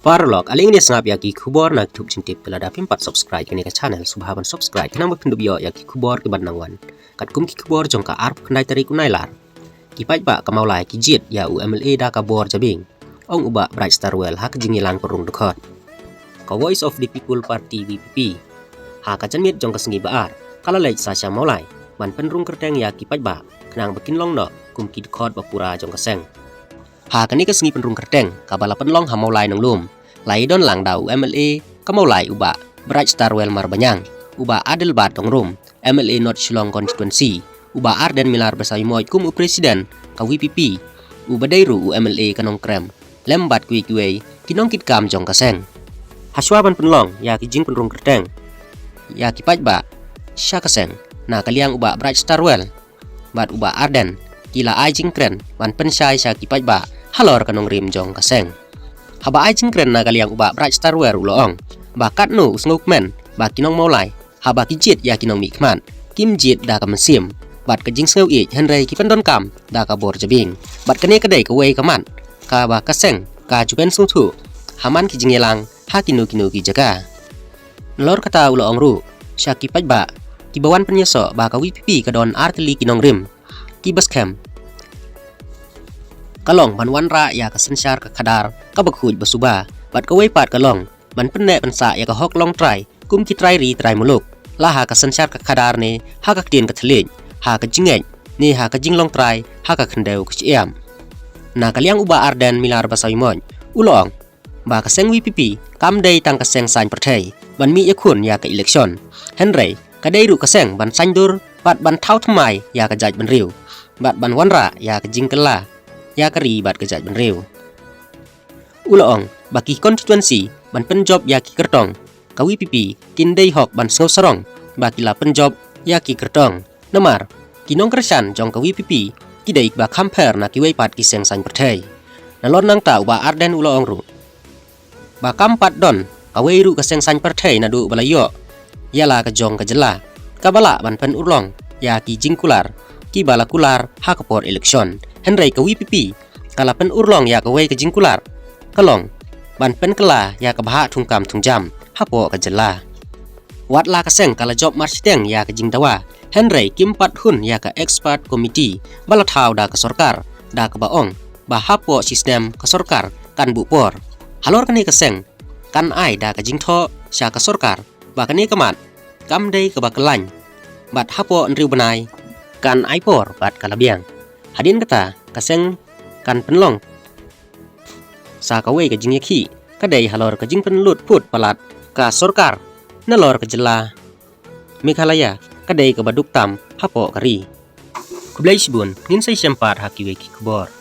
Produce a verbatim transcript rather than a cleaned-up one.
Paralok, ale ngin ïa sngap ïa ki khubor na ki thup jingtip, te lada phim pat subscribe kane ka channel, sngewbha ban subscribe, khnang ba phin dup ïoh ïa ki khubor ki ban nang wan. Katkum ki khubor jong ka arphew khyndai tarik u Nailar, ki paidbah ka Mawlai ki jied ïa u M L A da ka bor jabieng, ong u Bah Bright Starwell ha ka jingïalang pynrung dkhot. Ka Voice of the People Party, V P P, ha ka janmiet jong ka sngi Ba-ar, ka la leit sa sha Mawlai ban pynrung kyrteng ïa ki paidbah, khnang ba kin long noh kum ki dkhot ba pura jong ka seng. Ha kane ka sngi pynrung kyrteng kaba la pynlong ha Mawlai Nonglum, la ïadon lang da u M L A ka Mawlai u Bah Bright Starwell Marbaniang, u Bah Adelbert Nongrum, M L A North Shillong Constituency, u Bah Ardent Miller Basaiawmoit kum u President ka V P P, u ba dei ruh u M L A ka Nongkrem, lem bad kiwei kiwei ki nongkitkam jong ka seng. Hashwa ban pynlong ïa ki jingpynrung kyrteng ïa ki paidbah sha ka seng, na ka liang u Bah Bright Starwell bad u Bah Ardent ki la ai jingkren ban pynshai sha ki paidbah halor ka nongrim jong ka seng. Haba ai jingkren na ka liang u Bah Bright Starwell u la ong ba katno u sngewkmen ba ki nong Mawlai, haba ki jied ïa ki nongmihkhmat, kim jied da ka mynsiem bad ka jingsngew ïeit, hynrei ki pyndonkam da ka bor jabieng. Bad kane ka dei kawei ka mat kaba ka seng ka ju pynsngewthuh ha man ki jingïalang ha kino kino ki jaka. Nalor kata u la ong ruh sha ki paidbah kiba wan pynïasoh ba ka V P P ka don ar tylli ki nongrim kiba skhem. Ka long ban wanrah ïa ka synshar ka khadar kaba khuid ba suba, bad kawei pat ka long ban pynneh pynsah ïa ka hok longtrai kum ki trai ri trai muluk, la ha ka synshar ka khadar ne ha ka ktien ka thylliej, ha ka jingngeit ne ha ka jinglongtrai, ha ka khyndew ka shyiap. Na ka liang u Bah Ardent Miller Basaiawmoit u la ong ba ka seng V P P kam dei tang ka seng saiñ pyrthei ban mih ïakhun ïa ka election, hynrei ka dei ruh ka seng ban saiñdur bad ban thaw thymmai ïa ka jaitbynriew bad ban wanrah ïa ka jingkylla ïa ka ri bad ka jaitbynriew. U la ong ba ki constituency ban pynjop ïa ki kyrtong ka V P P kin dei hok ban sngewsarong ba ki la pynjop ïa ki kyrtong, namar ki nongkyrshan jong ka V P P ki dei kiba kham pher na kiwei pat ki seng saiñ pyrthei. Nalor nangta u Bah Ardent u la ong ruh ba kam pat don kawei ruh ka seng saiñ pyrthei naduh ba la ïoh ïa la ka jong ka jylla kaba lah ban pynurlong ïa ki jingkular kiba la kular ha ka por election, hynrei ka V P P ka la pynurlong ïa kawei ka jingkular, ka long ban pynkylla ïa ka bhah thungkam thungjam hapoh ka jylla. Wat la ka seng ka la jop marshiteng ïa ka jingdawa, hynrei kim pat hun ïa ka expert committee ba la thaw da ka sorkar, da kaba ong ba hapoh system ka sorkar kan buh por. Halor kane ka seng kan ai da ka jingthoh sha ka sorkar ba kane ka mat kam dei kaba kyllaiñ bad hapoh hynriew bnai kan ai por bad ka la biang. Hadien kata ka seng kan pynlong sa kawei ka jingïakhih, ka dei halor ka jingpynlut put palat ka sorkar nalor ka jylla Meghalaya, ka dei kaba duk tam hapoh ka ri. Khublei shibun, ngin sa ïashem pat ha kiwei ki khubor.